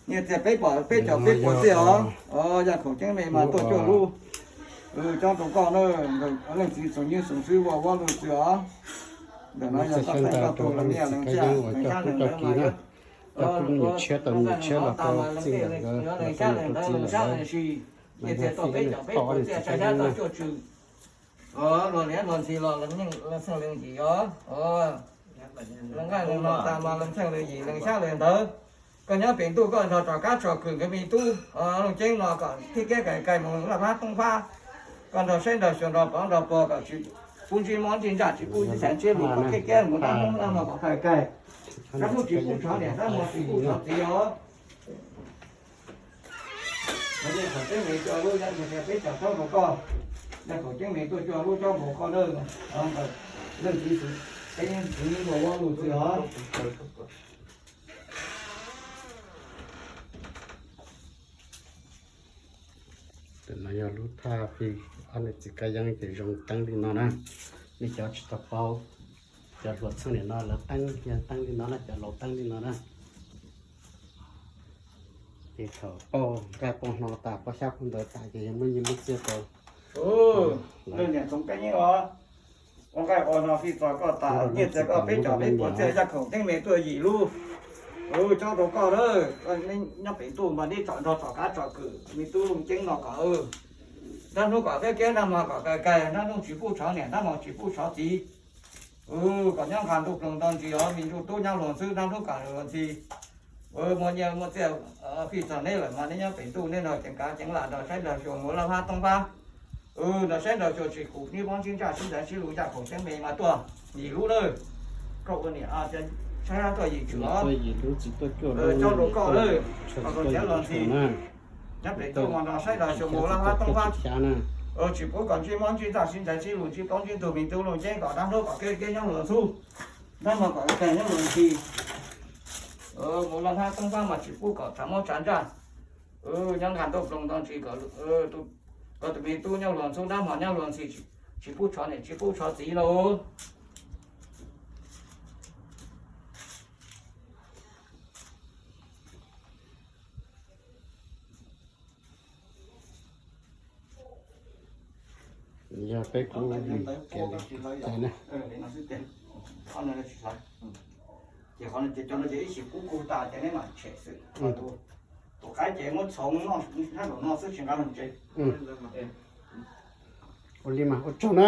Nyiaj txiag peb pom peb caug peb puas txiaj os. Yaj Khoom Ceeb me mas tuaj cuaj lub. Coob rau koj na, leej txiv Xoom Nyiaj Xoom Xwb ua ua lug txwv os. Ntawm no yog txoj keeb koj tus leej niaj leej txiaj leej xyab leej ntawv mas yuav, yuav leej niaj leej hnov tas mas leej niaj leej txiaj leej ntawv leej xyab leej ntawv mas yog txiv leej txiaj tuaj peb caug peb puas txiaj sai sab tuaj cuaj tswm. Luag niam luag ntxhi los leej xeej leej yim os. Leej nqaij leej no tas mas leej xeej leej yim leej xyab leej ntawv. Koj nyob pem ntuj koj nrog tsom kab tsom kwm nkawd me tub Looj Ceeb no kom thiaj kiab kais kais mus laj hab toob fab. Koj nrog saib nrog xyuas nrog pov nrog puag kom tsis pub ntsib mob ntsib ntsaj tsis pub ntsib xaiv ntsib lus kom thiaj kiab mus dab hnub dab hmo kom kais kais. Dab hnub tsis pub tshov niam dab hmo tsis pub tshov txiv os. Yaj Khoom Ceeb me cuaj lub, Yaj Khoom Ceeb peb caug tshoob rau koj. Yaj Khoom Ceeb me tuaj cuaj lub tshoob rau koj na. Leej txiv Xoom Nyiaj Xoom Xwb ua ua lug txwv os. Ntawm no yog lub thaj fij ob niam txiv Kab Yeeb ces zoo teeb li no na. Nej cov tsis tau paub, cov hluas txheej niam no lawv teeb yog teeb li no na, cov laus teeb li no na. Ces thaum pauj nqaij pauj hno tas pauj xyab pauj ntawv tas ces yog muab nyiaj muab txiaj rau leej niam Txoov Kab Yeeb os. Ua nqaij ua hno fij txog koj tas, nyiaj txiag koj peb caug peb puas txiaj, Yaj Khoom Ceeb me tuaj yim lub. Coob rau koj lawm, neb nyob pem ntuj mas neb tsom nrog tsom kab tsom kwm me tub Looj Ceeb no kom dab hnub kom kiab kiab dab hmo kom kais kais, dab hnub tsis pub tshov niam dab hmo tsis pub tshov txiv. Kom nyob nqha ntuj ploog nto ntsis os, me ntsuj tub nyob luag ntxwb dab hnub kom luag ntxhi. Muaj nyiaj muaj txiaj fij txog neb lawm mas neb nyob pem ntuj neb nrog ceev kav ceev lam nrog saib nrog xyuas mus laj hab toob fab. Nrog saib nrog xyuas tsis khum ntsib mob ntsib ntsaj sib ntxaiv sib lus, Yaj Khoom Ceeb me mas tuaj yim lub lawm. Koj ua niam saib tuaj yim tshwm os. Coob rau koj lawm, koj txiav luag ntxhi. Nyob pem ntuj mas nrog saib nrog xyuas mus laj hab toob fab. Tsis pub kom ntsib mob ntsib ntsaj sib ntxaiv sib lus ntsib plaub ntsib ntug me tub Looj Ceeb kom dab hnub kom kiab kiab nyob luag ntxwb. Dab hmo kom kais nyob luag ntxhi. Mus laj hab toob fab mas tsis pub kom tshav mob tshav ntsaj. Nyob nqha ntuj ploog nto ntsis kom tus me tub nyob luag ntxwb dab hmo nyob luag ntxhi, tsis pub tshov niam tsis pub tshov txiv lauj. Yog peb kuv li cas na. Ces qhov no ces cov no ces ib sim kub kug tas ces neb mam tshem xwb. Tus qaib ces muab txhoov noj, nab nraum no xwb tsis nqa lug tsev. Ua li mas ua tsaug na.